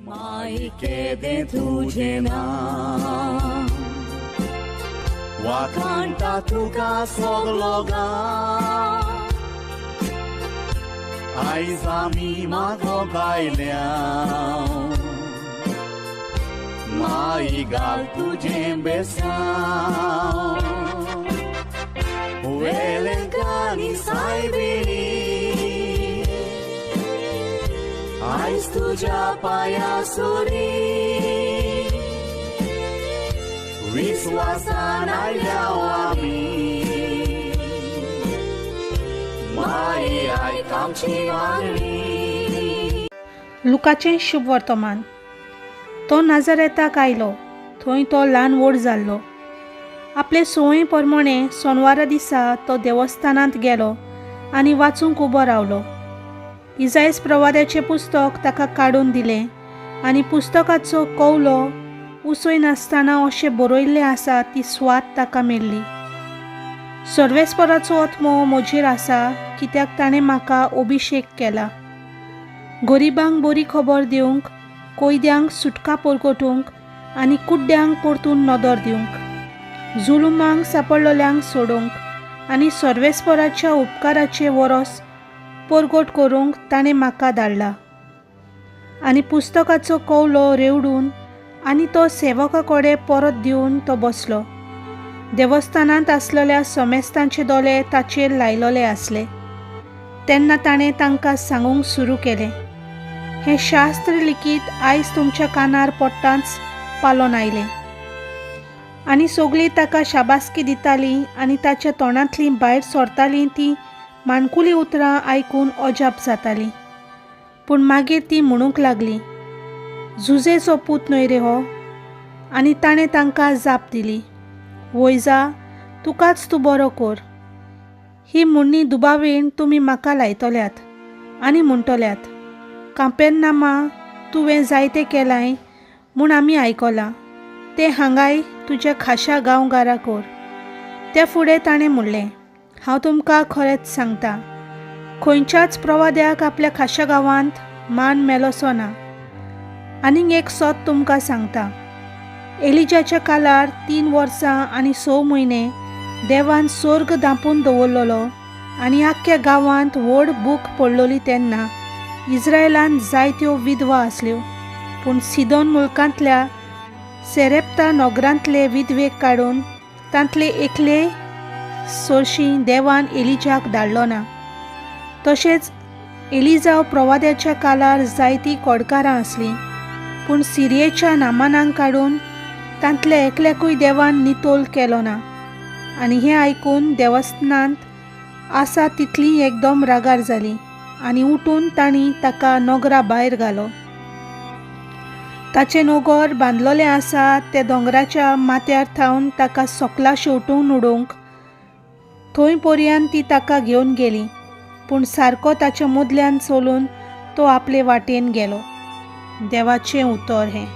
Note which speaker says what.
Speaker 1: माई केदें तुजें नांव वाखाणटा तुका सगलो गांव आयज आमी मागोंक आयल्या माई घाल तुजें बेसांव वेलेंकानी सायबिणी आयज तुज्या पांया सुरी विस्वासान आयल्या आमी माई आयक आमची मागणी.
Speaker 2: लुकाचें शुभ वर्तमान. तो नाझारेताक आयलो, थंय तो ल्हान व्हड जाल्लो. आपले संवये प्रमाणे सोनवारा दिसा तो देवस्थानांत गेलो आनी वाचूंक उबो रावलो. इजायस प्रवाद्याचें पुस्तक ताका काडून दिलें आनी पुस्तकाचो कवलो उसय नासतना अशें बरयल्लें आसा ती स्वाद ताका मेळ्ळी. सर्वेस्पराचो आत्मो म्हजेर आसा, कित्याक ताणें म्हाका अभिशेक केला गरिबांक बरी खबर दिवंक, कोयद्यांक सुटका परगटूंक आनी कुड्ड्यांक परतून नदर दिवंक, जुलुमांक सापडलेल्यांक सोडूंक आनी सर्वेस्पराच्या उपकाराचें वरस परगट करूंक ताणें म्हाका धाडला. आनी पुस्तकाचो कवलो रेवडून आनी तो सेवका कडेन परत दिवन तो बसलो. देवस्थानांत आसलेल्या समेस्तांचे दोळे ताचेर लायलेले आसले. तेन्ना ताणें तांकां सांगूंक सुरू केलें, हें शास्त्र लिखीत आयज तुमच्या कानार पडटांच पालोन आयलें. आनी सगळीं ताका शाबासकी दितालीं आनी ताच्या तोंडांतलीं भायर सरतालीं तीं माणकुलीं उतरां आयकून अजाप जातालीं. पूण मागीर ती म्हणूंक लागली, जुजेचो पूत न्हय रे हो? आनी ताणें तांकां जाप दिली, वयजा तुकाच तूं बरो कर. ही म्हणणी दुबावीण तुमी म्हाका लायतल्यात आनी म्हणटल्यात, कांपेन्नामा तुवें जायतें केलांय म्हूण आमी आयकलां, तें हांगाय तुज्या खाशा गांवगारा कर. त्या फुडें ताणें म्हणलें, हांव तुमकां खरेंच सांगता, खंयच्याच प्रवाद्याक आपल्या खाशा गांवांत मान मेलोसो ना. आनीक एक सत तुमकां सांगता, एलिजाच्या कालार 3 वर्सां आनी 6 म्हयने देवान स्वर्ग धांपून दवरलेलो आनी आख्ख्या गांवांत व्हड भूक पडलेली तेन्ना इस्रायलांत जायत्यो विधवा आसल्यो, पूण सिदोन मुल्कांतल्या सेरेप्ता नगरांतले विधवेक काडून तांतले एकले सोरशी देवान एलिजाक धाडलो ना. तशेंच एलिजाव प्रवाद्याच्या कालार जायतीं कोडकारां आसलीं, पूण सिरियेच्या नामानांक काडून तांतल्या एकल्याकूय देवान नितोल केलो ना. आनी हें आयकून देवस्थानांत आसा तितलीं एकदम रागार जालीं आनी उठून तांणी ताका नगरा भायर घालो. ताचें नगर बांदलोलें आसा ते दोंगराच्या माथ्यार थावन ताका सकला शेवटून उडोवंक थंय पर्यंत ती ताका घेवन गेली, पूण सारको ताच्या मदल्यान चलून तो आपले वाटेन गेलो. देवाचें उतर हें.